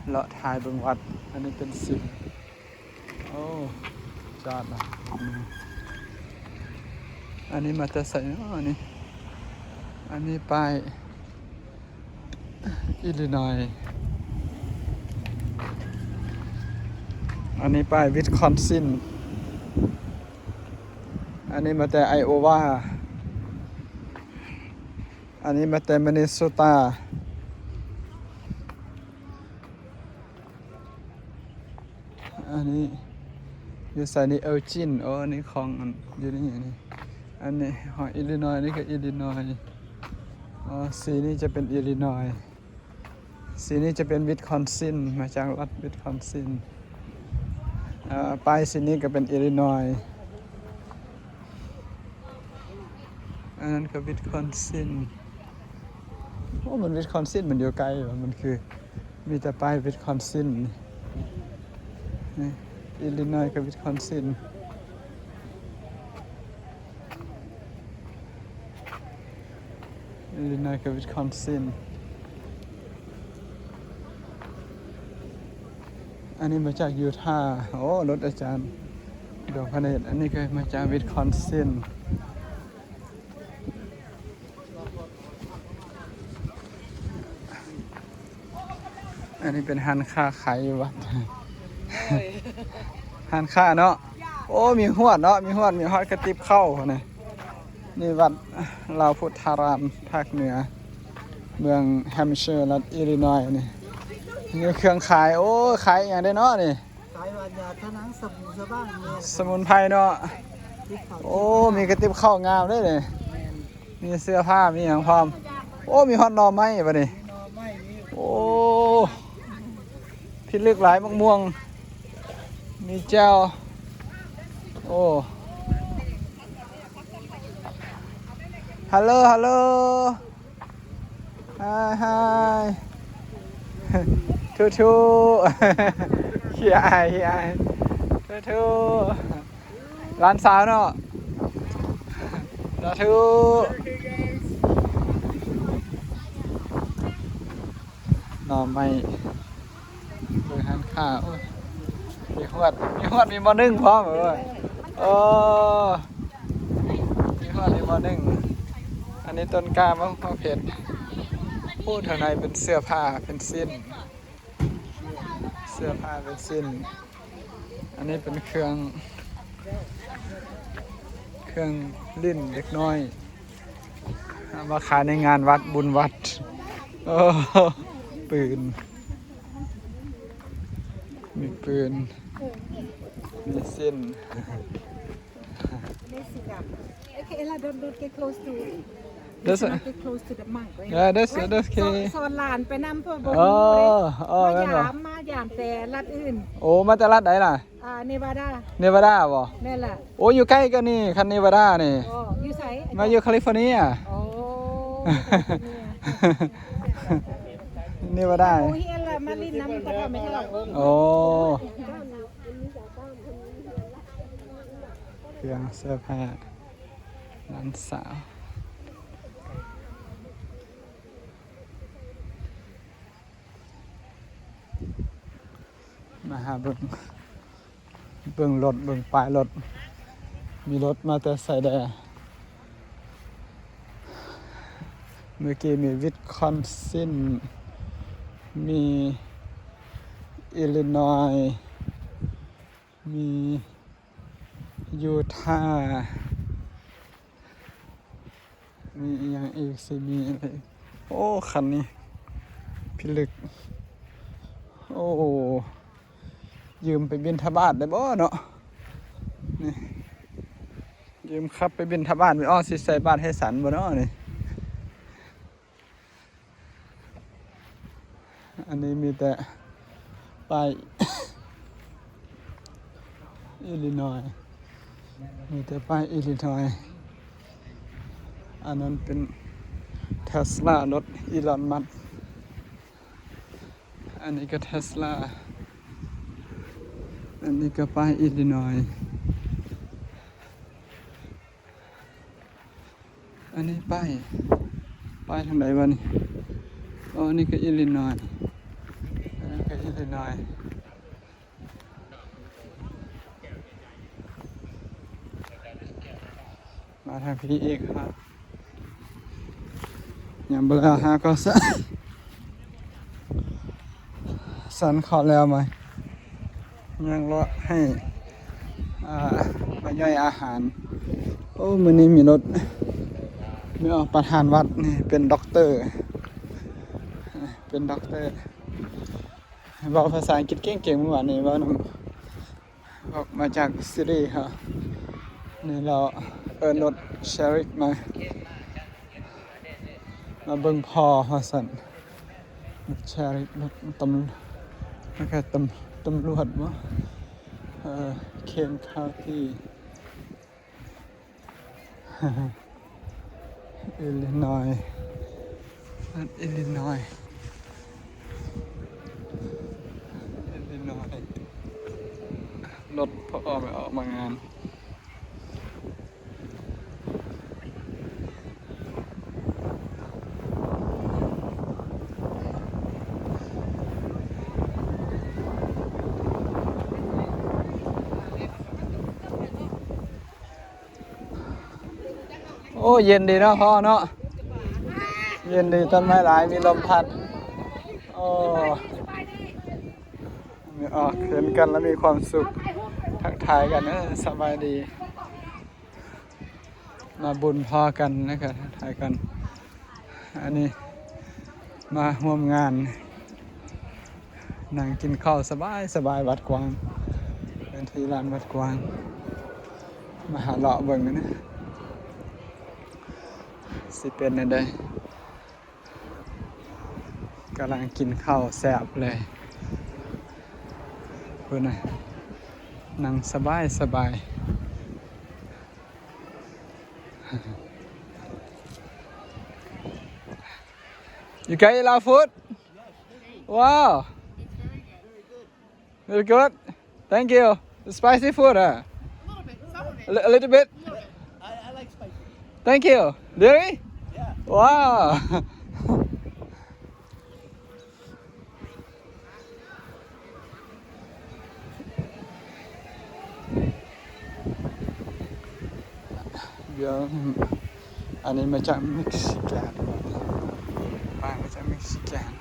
ເລາະຖ່າຍເບິ່ງວັດ. ອັນນີ້ເປັນສິມ ໂອ້ ຈອດລະ. ອັນນີ້ມາແຕ່ໃສເນາະນີ້? ອັນນີ້ປ້າຍ Illinois. ອັນນີ້ປ້າຍ Wisconsin. ອັນນີ້ມາແຕ່ Iowa. ອັນນີ້ມາແຕ່ Minnesota. ອັນນີ້ຢູ່ໃສນີ້? Elgin. ໂອ້ ອັນນີ້ຂອງ ອັນຢູ່ນີ້. ອັນນີ້ ອັນນີ້ຂອງ Illinois. ນີ້ກໍ Illinois. ອໍ ສີນີ້ຈະເປັນ Illinois. ສີນີ້ຈະເປັນ Wisconsin. ມາຈາກລັດ Wisconsin. ເອີ ປ້າຍສີນີ້ກໍເປັນ Illinois. ອັນນັ້ນກໍ Wisconsin. ໂອ້ ມັນ Wisconsin ມັນຢູ່ໃກ້ຫວາ? ມັນຄືມີແຕ່ປ້າຍ Wisconsin ນີ້. Illinois ກັບ Wisconsin. Illinois ກັບ Wisconsin. ອັນນີ້ມາຈາກ Utah. ໂອ້ ລົດອາຈານ ດວງພະເນດ. ອັນນີ້ກໍມາຈາກ Wisconsin. ອັນນີ້ເປັນຮ້ານຄ້າຂາຍຢູ່ວັດ. ໂດຍ ຮ້ານຄ້າເນາະ. ໂອ້ ມີຮວດເນາະ ມີຮວດ ມີຮອດກະຕິບເຂົ້າພຸ້ນນະ. ນີ້ວັດລາວພຸດທາລາມພາກເໜືອ ເມືອງ Hampshire ລັດ Illinois ນີ້. ມີເຄື່ອງຂາຍ. ໂອ້ ຂາຍອີ່ຫຍັງເດ້ເນາະນີ້? ຂາຍວ່າຢາທານັງ ສະບູສະບ້າງ ສະໝຸນໄພເນາະ. ໂອ້ ມີກະຕິບເຂົ້າງາມເດ້ນີ້. ແມ່ນ. ມີເສື້ອຜ້າ ມີຫຍັງພ້ອມ. ໂອ້ ມີຮອດໜໍ່ໄມ້ບັດນີ້. ມີໜໍ່ໄມ້ ມີ ໂອ້ ພິລຶກຫຼາຍ. ໝາກມ່ວງ ມີແຈ່ວ. ໂອ້ Hello Hello. Hi Hi. ທູທູ. ຂີ້ອາຍ ຂີ້ອາຍ. ທູທູ. ຫຼານສາວເນາະ. ສາທຸ. ໜໍ່ໄມ້ ເບິ່ງຮ້ານຄ້າ. ໂອ້ຍ ມີຮວດ ມີຮວດ ມີໝໍ້ໜຶ້ງພ້ອມ. ເອີ ໂອ້ ມີຮວດ ມີໝໍ້ໜຶ້ງ. ອັນນີ້ຕົ້ນກ້າ ໝາກເຜັດ. ໂອ້ ທາງໃນເປັນເສື້ອຜ້າ ເປັນສິ້ນ. ເສື້ອຜ້າເປັນສິ້ນ. ອັນນີ້ເປັນເຄື່ອງ ເຄື່ອງຫຼິ້ນເດັກນ້ອຍ ເອົາມາຂາຍໃນງານວັດ ບຸນວັດ. ໂອ້ ປືນ ມີປືນ ມີສິ້ນ. This is, um, okay, Ella, don't, don't get close to, let's not get close to the monk, right? Yeah, that's, that's okay. ສອນ ສອນຫຼານໄປນຳ ເພາະບໍ່ຮູ້ເດ້. ອໍ ມາຢາມ ມາຢາມແຕ່ລັດອື່ນ. ໂອ້ ມາແຕ່ລັດໃດລະ? ອ່າ Nevada. Nevada ບໍ? ແມ່ນລະ. ໂອ້ ຢູ່ໃກ້ກັນນີ້ ຄັນ Nevada ນີ້. ອໍ ຢູ່ໃສ? ມາຢູ່ California. ໂອ້ Nevada. ໂອ້ ເຮັດລະ ມາຫຼິ້ນນຳກະເຖົ້າແມ່ເຖົ້າ. ໂອ້ ເຄື່ອງເສື້ອຜ້າຫຼານສາວ. ມາຫາເບິ່ງ ເບິ່ງລົດ ເບິ່ງປ້າຍລົດ. ມີລົດມາແຕ່ໃສແດ່? ເມື່ອກີ້ມີ Wisconsin, ມີ Illinois, ມີ Utah, ມີອີ່ຫຍັງອີກ ຊິມີອີ່ຫຍັງອີກ? ໂອ້ ຄັນນີ້ພິລຶກ. ໂອ້ ຢືມໄປບິນທະບາດໄດ້ບໍ່ເນາະ? ນີ້ ຢືມຂັບໄປບິນທະບາດ. ອໍ ຊິໃສ່ບາດໃຫ້ສັນບໍ່ເນາະນີ້? ອັນນີ້ມີແຕ່ປ້າຍ Illinois, ມີແຕ່ປ້າຍ Illinois. ອັນນັ້ນເປັນ Tesla ລົດ Elon Musk. ອັນນີ້ກໍ Tesla, ອັນນີ້ກໍປ້າຍ Illinois. ອັນນີ້ປ້າຍ ປ້າຍທາງໃດວະນີ້? ໂອ້ ນີ້ກໍອີລິນອຍ ອັນນີ້ກໍອີລິນອຍ. ມາທາງພີ້ອີກ ຮະ ຍາມບໍ່ແລ້ວ ຫາກໍສະ ສັນເຂົ້າແລ້ວ ມາ ຍັງເລາະໃຫ້ ອ່າ ມາຍ່ອຍອາຫານ. ໂອ້ ມື້ນີ້ມີລົດ ມີ ອາ ປະທານວັດນີ້ເປັນດັອກເຕີ ເປັນດັອກເຕີ ເວົ້າພາສາອັງກິດເກັ່ງໆ ມື້ວານນີ້ເວົ້ານຳ ອອກມາຈາກຊີຣີ ເຮົານີ້ ລາວເອີ້ນລົດເຊຣິກມາ ມາເບິ່ງພໍ່ວ່າຊັ້ນ. ເຊຣິກ ລົດຕຳ ມັນຄືຕຳ ຕຳຫຼວດບໍ່? ເອີ ເຄນຄາວຕີ້ ອີລິນອຍ ລັດອີລິນອຍ ອີລິນອຍ ລົດພໍ່ອອກ ອອກມາງານ. ໂອ້ ເຢັນດີເນາະພໍ່ເນາະ ເຢັນດີ ຕົ້ນໄມ້ຫຼາຍ ມີລົມພັດ. ໂອ້ ອອກເຫັນກັນແລ້ວມີຄວາມສຸກ ທັກທາຍກັນ ເອີ ສະບາຍດີ ມາບຸນພໍ້ກັນ ແລ້ວກໍທັກທາຍກັນ. ອັນນີ້ມາຮ່ວມງານ ນັ່ງກິນເຂົ້າສະບາຍໆ ວັດກວ້າງ ເປັນທີ່ລານວັດກວ້າງ ມາຫາເລາະເບິ່ງນະ ຊິເປັນແນວໃດ. ກຳລັງກິນເຂົ້າແຊບເລີຍ ພຸ້ນນະ ນັ່ງສະບາຍສະບາຍ. You guys love food? Wow. Very good. Thank you. Spicy food, huh? A little bit, some of it. A li-, a little bit? A little bit. I, I like spicy. Thank you. Really? Yeah. Wow. ດຽວ ອັນນີ້ມາຈາກເມັກຊິກັນ ມາຈາກເມັກຊິກັນ.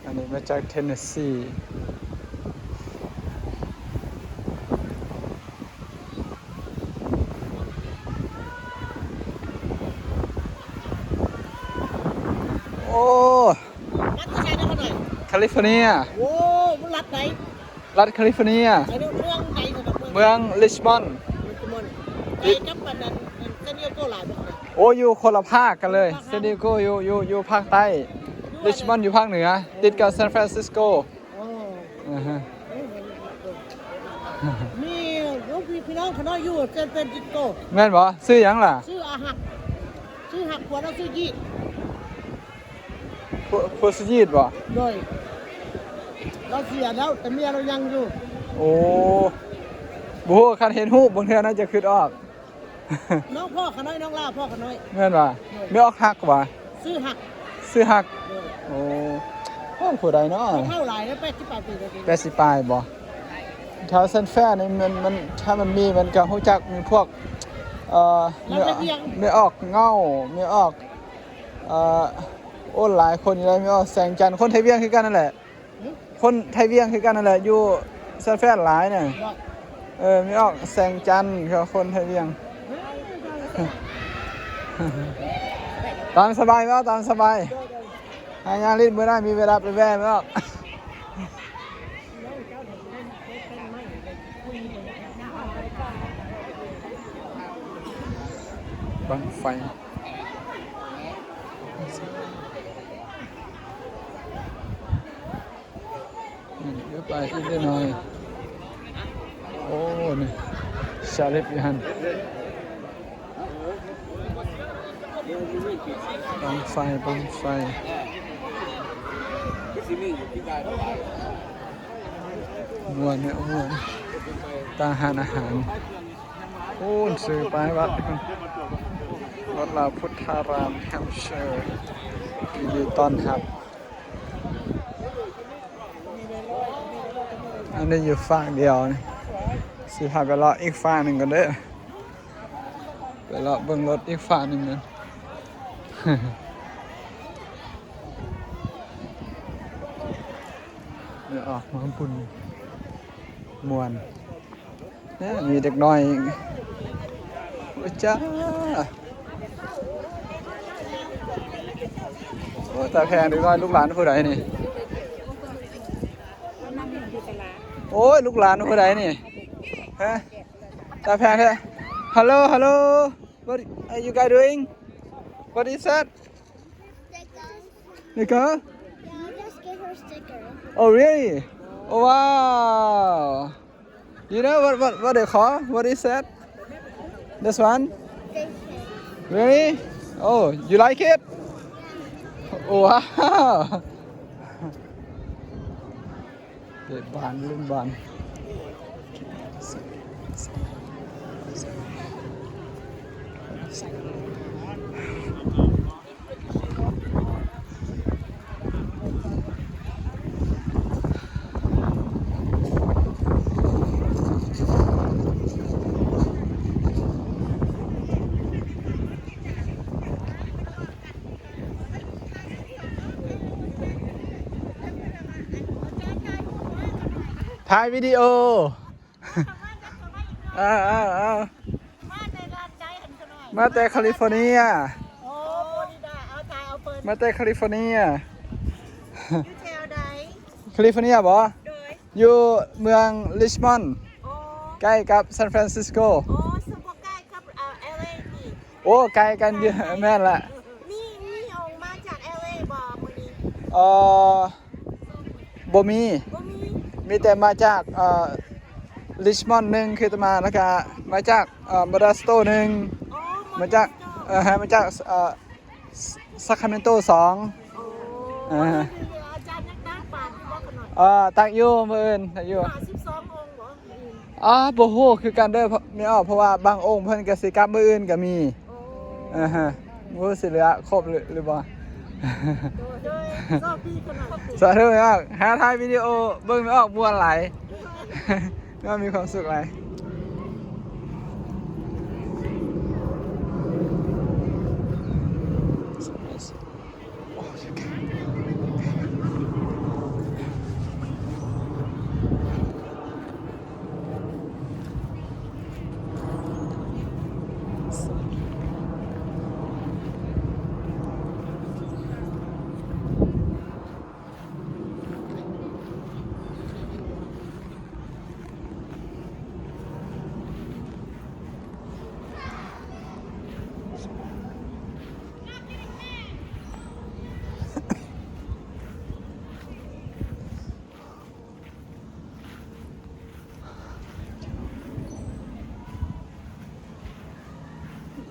ອັນນີ້ມາຈາກເທນເນສຊີ. ໂອ້ ລັດຢູ່ໃສນະ ຂ້ານ້ອຍ? ຄາລິຟໍເນຍ. ໂອ້ ມັນລັດໃດ? ລັດຄາລິຟໍເນຍ. ໄປເມືອງໃດນະ? ເມືອງ ເມືອງລິດມອນ. ລິດມອນ. ໄກກັບອັນນັ້ນ ອັນຊານດີເອໂກຫຼາຍບໍ່? ໂອ້ ຢູ່ຄົນລະພາກກັນເລີຍ. ຄົນລະພາກ. ຊານດີເອໂກຢູ່ ຢູ່ ຢູ່ພາກໃຕ້. ຢູ່ ລິດມອນຢູ່ພາກເໜືອ ຕິດກັບຊານຟຣານຊິສໂກ. ໂອ້ ອາຮະ ມີລູກພີ່ນ້ອງຂ້ານ້ອຍຢູ່ຊານຟຣານຊິສໂກ. ແມ່ນບໍ່? ຊື່ຫຍັງລະ? ຊື່ອາຮັກ. ຊື່ຮັກ ຜົວລາວຊື່ຢີດ. ຜົວ ຜົວຊື່ຢີດບໍ່? ໂດຍ ລາວເສຍແລ້ວ ແຕ່ເມຍລາວຍັງຢູ່. ໂອ້ ບໍ່ຮູ້ ຄັນເຫັນຮູບບາງເທື່ອໜ້າຈະຄິດອອກ. ນ້ອງພໍ່ຂ້ານ້ອຍ ນ້ອງຫຼ້າພໍ່ຂ້ານ້ອຍ. ແມ່ນຫວາ? ໂດຍ. ແມ່ອອກຮັກຫວາ? ຊື່ຮັກ. ຊື່ຮັກ. ໂດຍ. ໂອ້ ຂອງຜູ້ໃດເນາະ? ເຖົ້າຫຼາຍແລ້ວ ແປດສິບປາຍປີແລ້ວ. ແປດສິບປາຍບໍ່? ແຖວເຊັນແຟຣນີ້ມັນ ມັນ ຖ້າມັນມີ ມັນກໍຮູ້ຈັກ ມີພວກ ເອີ ແມ່ອອກເຫງົ້າ ແມ່ອອກ ເອີ ໂອ້ ຫຼາຍຄົນຢູ່ໃດ໋ ແມ່ອອກແສງຈັນ ຄົນໄທວຽງຄືກັນນັ້ນແຫຼະ. ຄົນໄທວຽງຄືກັນນັ້ນແຫຼະ ຢູ່ເຊັນແຟຣຫຼາຍນະ. ເອີ ມີອອກແສງຈັນ ເຂົາຄົນໄທວຽງ. ຕາມສະບາຍແມ່ອອກ ຕາມສະບາຍ. ຫາຍາລິດມື້ໜ້າມີເວລາໄປແວ່ແມ່ອອກ. ບັ້ງໄຟ. ອືມ ເອີ ໄປອີກໜ້ອຍ. ໂອ້ ນີ້ ຊາລິບຢູ່ຫັ້ນ. ບັ້ງໄຟ ບັ້ງໄຟ ມ່ວນແທ້ ມ່ວນ ຕາຮ້ານອາຫານ. ໂອ້ ຊື່ປ້າຍວັດ ວັດລາວພຸດທາຣາມ ແຮມເຊີ ຍິນດີຕ້ອນຮັບ. ອັນນີ້ຢູ່ຟາກດຽວນີ້ ຊິພາໄປເລາະອີກຟາກໜຶ່ງກ່ອນເດີ ໄປເລາະເບິ່ງລົດອີກຟາກໜຶ່ງນັ້ນ. ເດີອອກມາບຸນ ມ່ວນ. ເອີ ມີເດັກນ້ອຍອີກ. ໂອ້ຍຈ້າ ໂອ້ຍ ຕາແພງ ເດັກນ້ອຍ ລູກຫຼານຜູ້ໃດນີ້? ໂອ້ຍ ລູກຫຼານຜູ້ໃດນີ້? ຮະ ຕາແພງແທ້. Hello, hello. What are you guys doing? What is that? Sticker. Sticker? Yeah, I just gave her sticker. Oh, really? Oh, wow. You know what, what, what they call? What is that? This one? Thank you. Really? Oh, you like it? Wow. ເຕະບານ ຫຼິ້ນບານ. ຖ່າຍວິດີໂອ. ເອີ ເອີ ເອີ ມາແຕ່ລັດໃດຫັ້ນຂະນ້ອຍ? ມາແຕ່ຄາລິຟໍເນຍ. ໂອ້ ຟລໍຣິດາ ເອົາຖ່າຍເອົາເພິ່ນ. ມາແຕ່ຄາລິຟໍເນຍ. ຢູ່ແຖວໃດ? ຄາລິຟໍເນຍບໍ? ໂດຍ. ຢູ່ເມືອງລິດມອນ. ໂອ້ ໃກ້ກັບຊານຟຣານຊິສໂກ. ໂອ້ ສະບໍ່ໃກ້ກັບ ເອີ ແອລເອນີ້? ໂອ້ ໃກ້ກັນຢູ່. ແມ່ນລະ. ມີ ມີອົງມາຈາກແອລເອບໍ່ມື້ນີ້? ເອີ ບໍ່ມີ. ບໍ່ມີ. ມີແຕ່ມາຈາກ ເອີ ລິດມອນໜຶ່ງ ຄືຕະມາ ແລ້ວກະມາຈາກ ເອີ ໂມເດສໂຕໜຶ່ງ. ໂອ້ ມາຈາກ ໂມເດສໂຕ. ເອີ ມາຈາກ ເອີ ຊາຄຣາເມນໂຕສອງ. ໂອ້ ເອີ ອາຈານຍັງຕັກບາດຢູ່ບໍ່ຂະນ້ອຍ? ເອີ ຕັກຢູ່ ມື້ອື່ນຕັກຢູ່. ຫ້າສິບສອງອົງບໍ່? ອໍ ບໍ່ຮູ້ຄືກັນເດີ ແມ່ອອກ ເພາະວ່າບາງອົງເພິ່ນກະຊິກັບມື້ອື່ນກະມີ. ໂອ້ ອາຮະ ບໍ່ຮູ້ຊິເຫຼືອຄົບຫຼື ຫຼືບໍ່. ໂດຍ ໂດຍ ໂຊກດີຂະໜາດ. ສາທຸແມ່ອອກ ຫາຖ່າຍວິດີໂອເບິ່ງແມ່ອອກມ່ວນຫຼາຍ ແມ່ອອກມີຄວາມສຸກຫຼາຍ.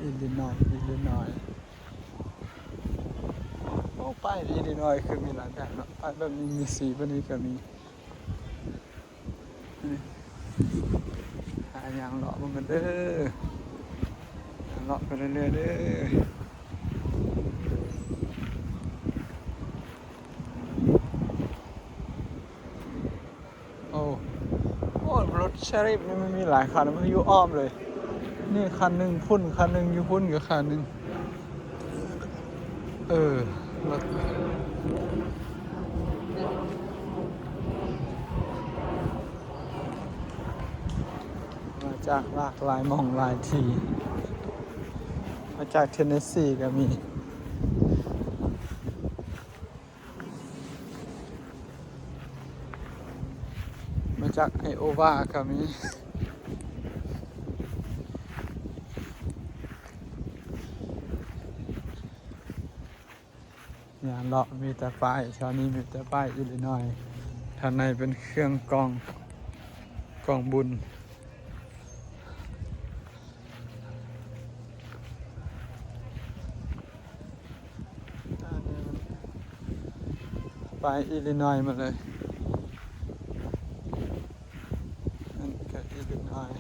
ອີລິນອຍ ອີລິນອຍ. ໂອ້ ປ້າຍອີລິນອຍຄືມີຫຼາຍແບບເນາະ ປ້າຍແບບນີ້ມີສີແບບນີ້ກະມີ. ຫາຍ່າງເລາະເບິ່ງກັນເດີ ຍ່າງເລາະໄປເລື້ອຍໆເດີ. ໂອ້ ໂອ້ ລົດເຊຣິບນີ້ມັນມີຫຼາຍຄັນ ມັນຢູ່ອ້ອມເລີຍ. ນີ້ຄັນໜຶ່ງ ພຸ້ນຄັນໜຶ່ງ ຢູ່ພຸ້ນກະຄັນໜຶ່ງ. ເອີ ລົດ ມາຈາກຫຼາກຫຼາຍໝ່ອງຫຼາຍທີ່ ມາຈາກເທນເນສຊີກະມີ. ມາຈາກໄອໂອວາກະມີ. ຍ່າງເລາະມີແຕ່ປ້າຍ ແຖວນີ້ມີແຕ່ປ້າຍອີລິນອຍ. ທາງໃນເປັນເຄື່ອງກອງ ກອງບຸນ. ປາຍອີລິນອຍມາເລີຍ. ອັນນີ້ກໍອີລິນອຍ.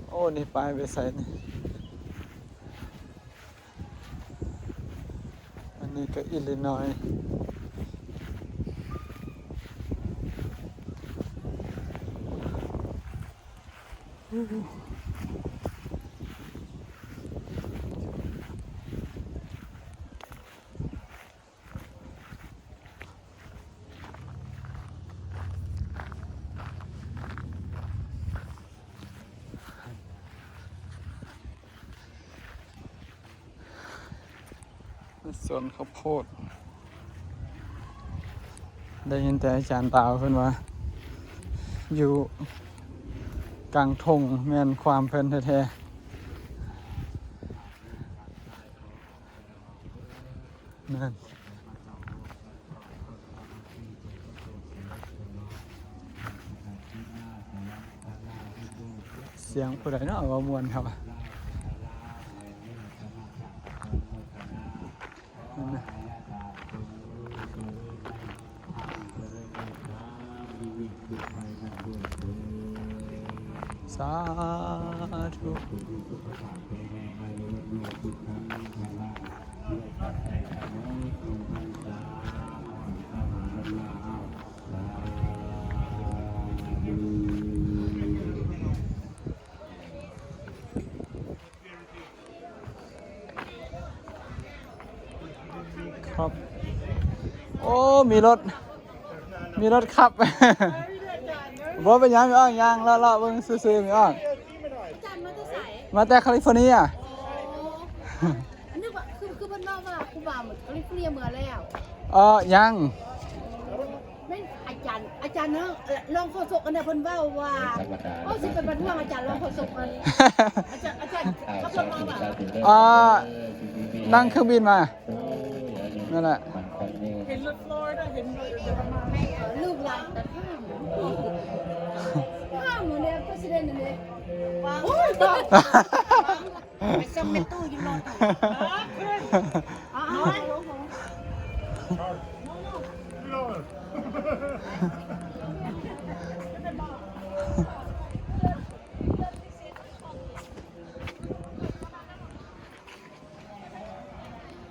ໂອ້ ນີ້ປາຍໄປໃສນີ້? ອັນນີ້ກໍອີລິນອຍ. ສວນເຂົ້າໂພດ. ໄດ້ຍິນແຕ່ອາຈານລາວເພິ່ນວ່າ ຢູ່ກາງທົ່ງແມ່ນຄວາມເພິ່ນແທ້ໆ. ນັ້ນ ສຽງຜູ້ໃດເນາະ ເວົ້າມ່ວນເຮົາ. ນັ້ນນະ. ສາທຸ. ຄັບ ໂອ້ ມີລົດ ມີລົດຂັບ. ບໍ່ເປັນຫຍັງ ເອົາ ຍ່າງເລາະໆເບິ່ງຊື່ໆ. ມີອອກ ອາຈານມາແຕ່ໃສ? ມາແຕ່ຄາລິຟໍເນຍ. ອໍ ນຶກວ່າ ຄື ຄືເພິ່ນເວົ້າວ່າຄູບາໝົດຄາລິຟໍເນຍເມືອແລ້ວ. ເອີ ຍັງ. ແມ່ນອາຈານ ອາຈານເນາະ ລອງໂຄສົກອັນນັ້ນເພິ່ນເວົ້າວ່າ ໂອ້ ຊິໄປປະທ້ວງອາຈານລອງໂຄສົກມັນ. ອາຈານ ອາຈານຂັບລົດມາຫວາ? ອ່າ ນັ່ງເຄື່ອງບິນມາ. ນັ້ນແຫຼະ ເຫັນລົດຟລໍຣິດາ ເຫັນລົດ ເອີ ລູກຫຼານແຕ່ຫ້າມ ຫ້າມເດ້ ປະຊິເດັນເດ້. ໂອ້ຍ ໄປສ່ອງແມ່ຕູ້ຢູ່ລົດ.